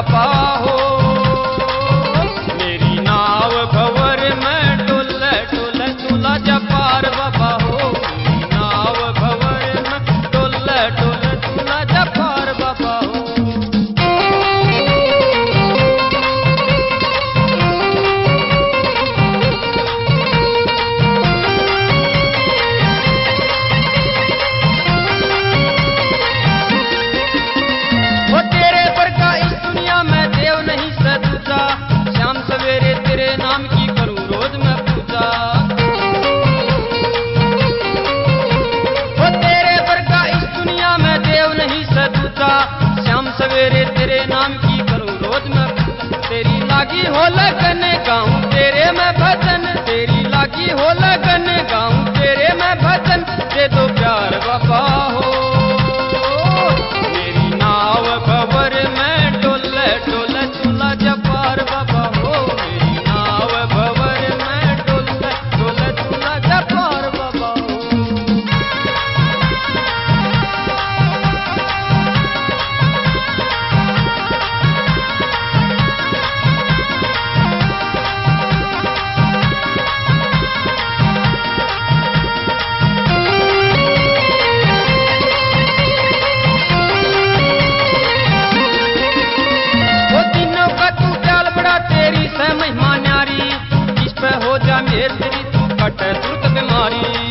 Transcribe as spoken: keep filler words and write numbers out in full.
बाबा हो, मेरी नाव भंवर में डोले, डोले तू लाजा पार बाबा हो, मेरी नाव भंवर में डोले, डोले तू लाजा पार बाबा हो। वो तेरे वर्गा इस दुनिया में देव नहीं सै दूजा, शाम सवेरे तेरे नाम की करूं रोज मैं पूजा। वो तेरे वर्गा इस दुनिया में देव नहीं सै दूजा, शाम सवेरे तेरे नाम की करूं रोज मैं पूजा। तेरी लागी हो लगन गाऊं तेरे मैं भजन, तेरी लागी हो लगन गाऊं तेरे मैं भजन। दे दो प्यार बाबा हो, मेरी नाव भंवर में डोले, डोले तू लाजा पार बाबा हो, मेरी नाव भंवर में डोले, डोले तू लाजा पार बाबा हो। वो तीनों का तू ख्याल बड़ा, तेरी सै महिमा न्यारी, इस पे हो जा मेहर तेरी, तू कटे दुर्ग बीमारी।